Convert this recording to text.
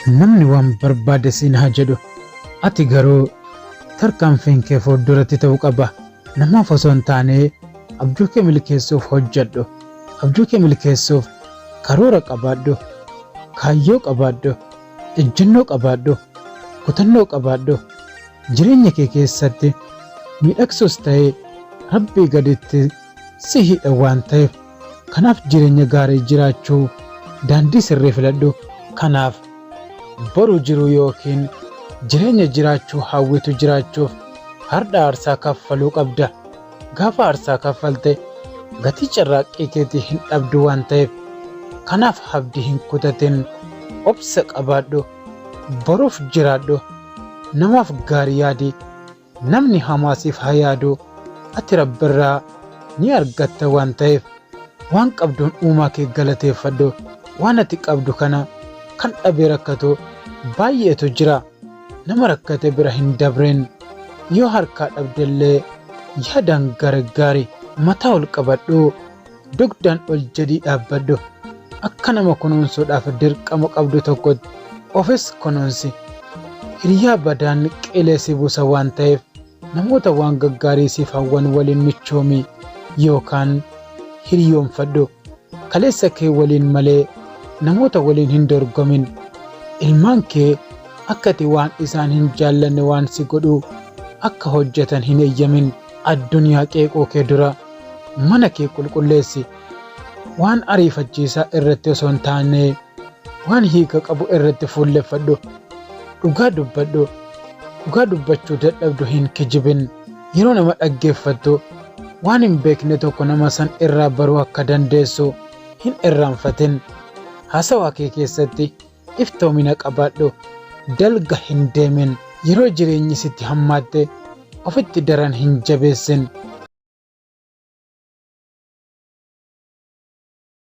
Namni waan barbaade siin haa jedhu, ati garuu tarkaanfiin kee fuulduratti ta'uu qaba. Namaaf osoo hin taane abjuu kee milkeessuuf hojjedhu. Abjuu kee milkeessuuf karoora qabaadhu. Kaayyoo qabaadhu. Ejjennoo qabaadhu. Kutannoo qabaadhu. Jireenya kee keessatti miidhagsuus ta'e Rabbii gaditti si hidha waan ta'eef. Kanaaf jireenya gaarii jiraachuu daandii sirrii filadhu. Kanaaf boru jiruu yookiin jireenya jiraachuu hawwitu jiraachuuf hardha aarsaa kaffaluu qabda. Gaafa aarsaa kaffalte gatii carraaqqii keetii hin dhabdu waan ta'eef. Kanaaf abdii hin kutatin, obsa qabaadhu, boruuf jiraadhu, namaaf gaarii yaadi. Namni hamaa siif haa yaadu, ati Rabbirraa ni argatta waan ta'eef. Waan qabduun uumaa kee galateeffadhu. Waan ati qabdu kana kan dhabee rakkatu baay'eetu jira. Nama rakkate bira hin dabrin. Yoo harkaa dhabdellee yaadaan gargaari. Mataa ol qabadhuu dugdaan ol jedhii dhaabbadhu. Akka nama kunuunsuudhaaf dirqama qabdu tokkotti ofis kunuunsi. Hiriyaa badaan qilee si buusa waan ta'eef namoota waan gaggaarii siif hawwan waliin michoomi yookaan hiriyoomfadhu. Kaleessa kee waliin malee namoota waliin hin dorgomin. Ilmaan kee akka ati waan isaan hin jaallanne waan si godhu akka hojjetan hin eeyyamin. Addunyaa qeequu kee dura mana kee qulqulleessi. Waan ariifachiisaa irratti osoo hin taane waan hiika qabu irratti fuulleffadhu. Dhugaa dubbadhu. Dhugaa dubbachuu dadhabdu hin kijibin. Yeroo nama dhaggeeffattu waan hin beekne tokko nama san irraa baruu akka dandeessu hin irraanfatin. Haasawaa kee keessatti iftoomina qabaadhu. Dalga hin deemin. Yeroo jireenyi sitti hammaatte ofitti daran hin jabeessin.